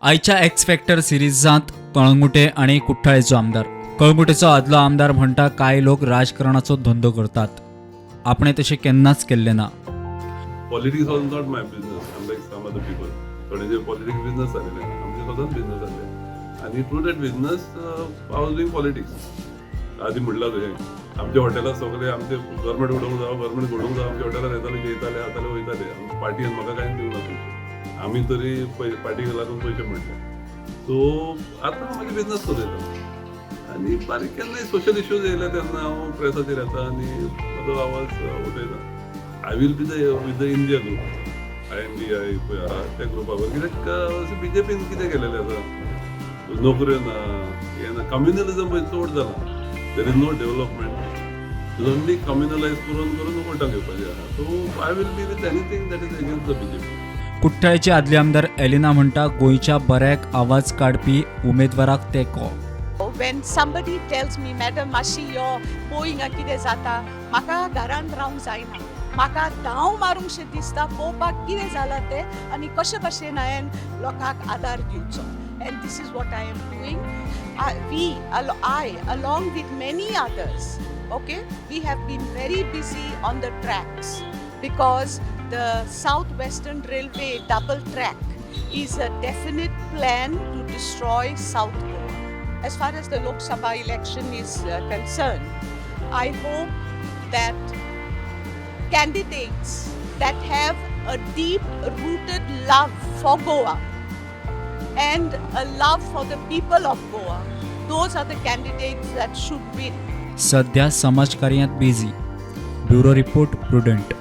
आयच्या x factor सिरिजांत Calangute आनी कुठ्ठाळेचो आमदार. कळंगुटेचो आदलो आमदार म्हणटा, कांय लोक राजकारणाचो धंदो करतात, आपणे तशें केन्नाच केल्लें ना. Politics was not my business, unlike some other people. थोड्यांचे politics business जालेले, आमचे स्वताच बिझनस जाल्ले आनी through that business I was doing politics. आदी म्हणलां तुवें, आमच्या हॉटेलात सगळे आमचे गव्हर्मेंट उडोवंक जावो, गव्हर्मेंट उडोवंक जावो. आमच्या हॉटेलार येताले, जेयताले, खाताले, वयताले. आमच्या पार्टीन म्हाका कांय दिवना पयशे, आमी तरी पार्टीक लागून पयशे म्हणले. सो आतां हांव म्हाजे बिझनस चलयता आनी बारीक केन्नाय सोशल इश्यूज येयले तेन्ना हांव प्रेसाचेर येता आनी म्हजो आवाज उठयता. I will be the with the India group, INDI पळय आहा त्या ग्रुपा बरोबर. कित्याक बीजेपीन कितें केलेलें आसा, नोकऱ्यो ना, हें ना, कम्युनलिजम पळय चड जाला. There is no development, only communalize करून करून वोटां घेवपाचें आहा. So I will be with anything that is against the BJP. कुठ्ठाळेचे आदले आमदार एलिना म्हणटा, गोंयच्या बऱ्याक आवाज काडपी उमेदवाराक तेंको. When somebody tells me, "Madam, मातशी यो, पळय हिंगा कितें जाता," म्हाका घरांत रावंक जायना. म्हाका धांव मारूंक शें दिसता, पळोवपाक कितें जालां तें आनी कशे भशेन हांवें लोकांक आदार दिवचो. And this is what I am doing. We, I, along with many others, okay, we have been very busy on the tracks because the South Western Railway double track is a definite plan to destroy South Goa. As far as the Lok Sabha election is concerned, I hope that candidates that have a deep rooted love for Goa and a love for the people of Goa, those are the candidates that should win. सध्या समाजकार्यांत busy. Bureau report, prudent.